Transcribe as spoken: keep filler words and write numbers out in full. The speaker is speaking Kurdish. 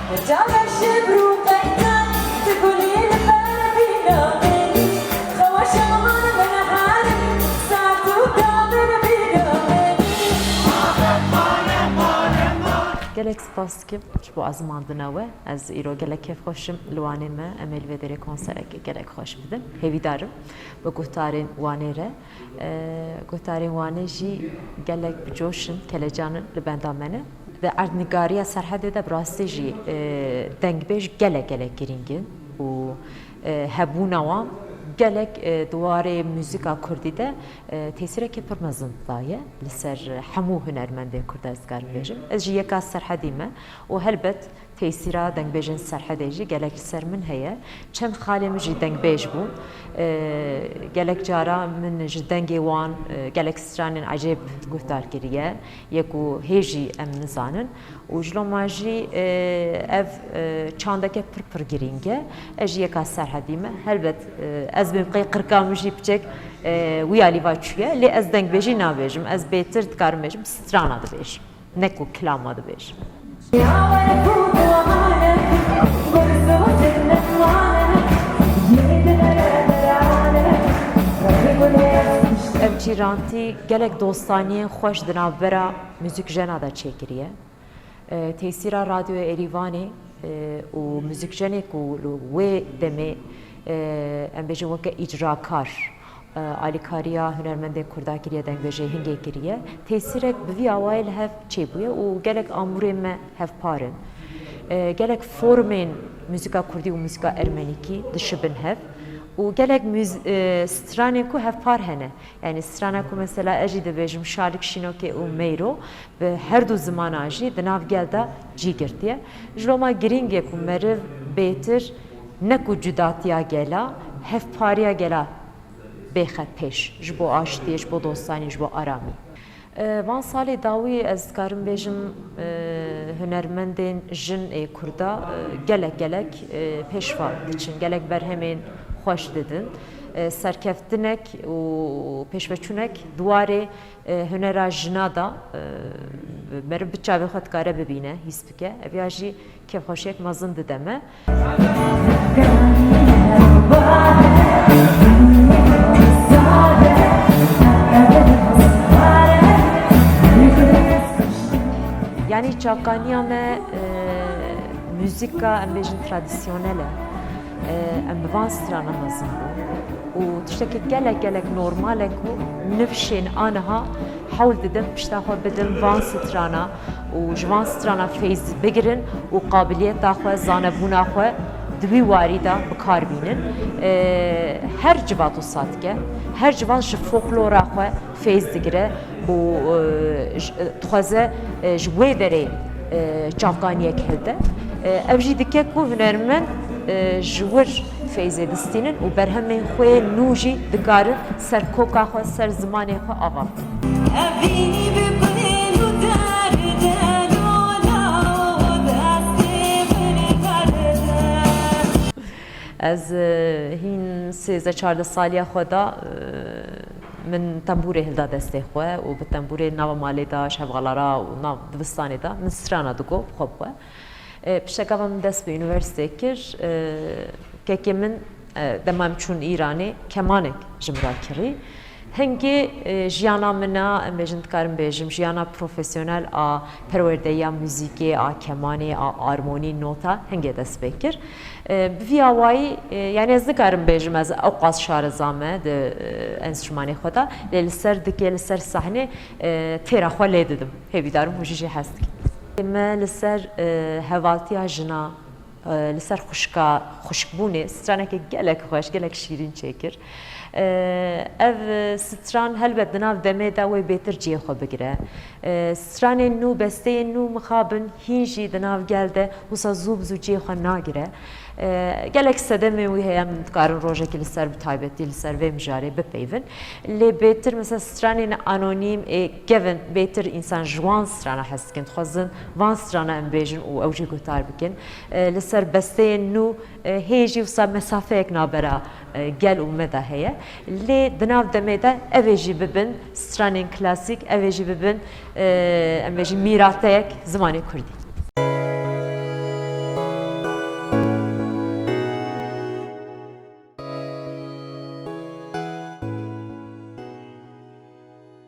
Çaver şibr û qeytan, ti gulî li ber bîna min. Xeweşan min herin, sert û damir bîna min. Gelek spas dikim ji bo ezimandina we. Ez îro gelek kêfxweş im li Wanê me. Em ê li vê derê konsereke gelek xweş bidin. Hêvîdar im bi guhdarên Wanê re. E, guhdarên Wanê jî gelek bi coş in, kelecan in, li benda me ne. Di erdnîgariya Serhedê de bi rastî jî, e, dengbêj gelek gelek girîng in û, e, hebûna wan gelek, e, di warê muzîka kurdî de, e, tesîrekê pir mezin daye li ser hemû hunermendên kurd, ez dikarim bêjim. Ez jî yeka Serhedî me û helbet tesîra dengbêjên Serhedê jî gelek li ser min heye. Çend xalê min jî dengbêj bûn. E, gelek cara min ji dengê wan, e, gelek stranên ecêb guhdar kiriye, yê ku hê jî em nizanin. Û ji loma jî, e, ev, e, çandeke pir pir girîng e. Ez jî yeka Serhedî me. Helbet, e, ez bêm qey qirka min jî piçek, e, wî alî va çûye. Lê ez dengbêjî nabêjim. Ez bêtir dikarim bêjim, strana dibêjim. Ne ku kilama dibêjim. Ev cîrantî gelek dostaniyên xweş di navbera muzîkjena de çêkiriye. E, tesîra Radyoya Êrîvanê, e, û muzîkjenê ku li wê demê, e, em bêjin weke îcrakar, e, alîkariya hunermendên kurda kiriye, dengbêjê hingê kiriye. Tesîrek bi vî awayî li hev çêbûye û gelek amûrên me hevpar in. E, gelek formên muzîka kurdî û muzîka ermenîkî dişibin hev û gelek muz-, e, stranên ku hevpar hene. Yanî strana ku mesela ez jî dibêjim Şalik Şînokê û Meyro bi her du zimana jî di nav gel de cî girtiye. Ji loma girîng e ku meriv bêtir ne ku cudatiya gela, hevpariya gela bêxe pêş, ji bo aştiyê, ji bo dostaniyê, ji bo aramî. E, van salê dawî ez dikarim bêjim, e, hunermendên jin ê Kurda, e, gelek gelek, e, pêşva diçin, gelek berhemên xweş didin. E, serkeftinek û pêşveçûnek di warê, e, hunera jina de, e, meriv bi çavê xwe dikare bibîne, hîs bike. Ev ya jî kêfxweşiyek mezin dide me. Yanî çavkaniya me, e, muzîka, em bêjin, tradisyonel e. E, em bi van strana mezin bûn. Û tiştekî gelek gelek normal e ku nifşên aniha hewl didin pişta xwe bidin van strana û ji van strana feyz bigirin û qabiliyeta xwe, zanebûna xwe di wî warî de bi kar bînin. E, her civat wisa dike, her civat ji folklora xwe feyz digire û, e, ji, dixwaze, e, ji wê derê, e, çavkaniyek hilde. E, ev jî dike ku hunermend, e, ji wir feyzê distînin û berhemên xwe yên nû jî dikarin ser koka xwe, ser zimanê xwe ava bikin. Ez, e, hîn sêzdeh çardeh saliya xwe da, e, min tembûrê hilda destê xwe û bi tembûrê nava malê de, ji hevala re û nav dibistanê de min strana digot bi xwe bi xwe. E, pişteka min dest bi unîversîtê kir. E, kekê min, e, dema em çûn Îranê, kemanek ji min re kirî. Hingê, e, jiyana min a, em bêjin, dikarim bêjim, jiyana profesyonel a perwerdeya muzîkê, a kemanê, a armonî, nota hingê dest pê kir. E, bi vî awayî, e, yanî ez nikarim bêjim ez ewqas şareza me di, e, enstrûmanê xwe de, lê li ser dikê, li ser sahnê, e, têra xwe lê didim. Hêvîdar im hûn jî jê hez dikin. Me li ser, e, hevaltiya jina, e, li ser xwişka, xwişkbûnê stranekê gelek xweş, gelek şîrîn çêkir. E, ev stran helbet di nav demê de wê bêtir cihê xwe bigire. E, stranên nû, besteyên nû mixabin hîn jî di nav gel de wisa zû bi zû cihê xwe nagire. E, gelek sedemên wî heye, em dikarin rojekê li ser, bi taybetî li ser vê mijarê bipeyvin. Lê bêtir mesela stranên anonîm ê kevin bêtir însan ji wan strana hez dikin, dixwazin van strana em bêjin û ew jî guhdar bikin. E, li ser besteyên nû, e, hê jî wisa mesafeyek nabera, e, gel û me de heye. Lê di nav demê de ev ê jî bibin stranên klasîk, ev ê jî bibin, e, em bêjin mîrateyek zimanê kurdî.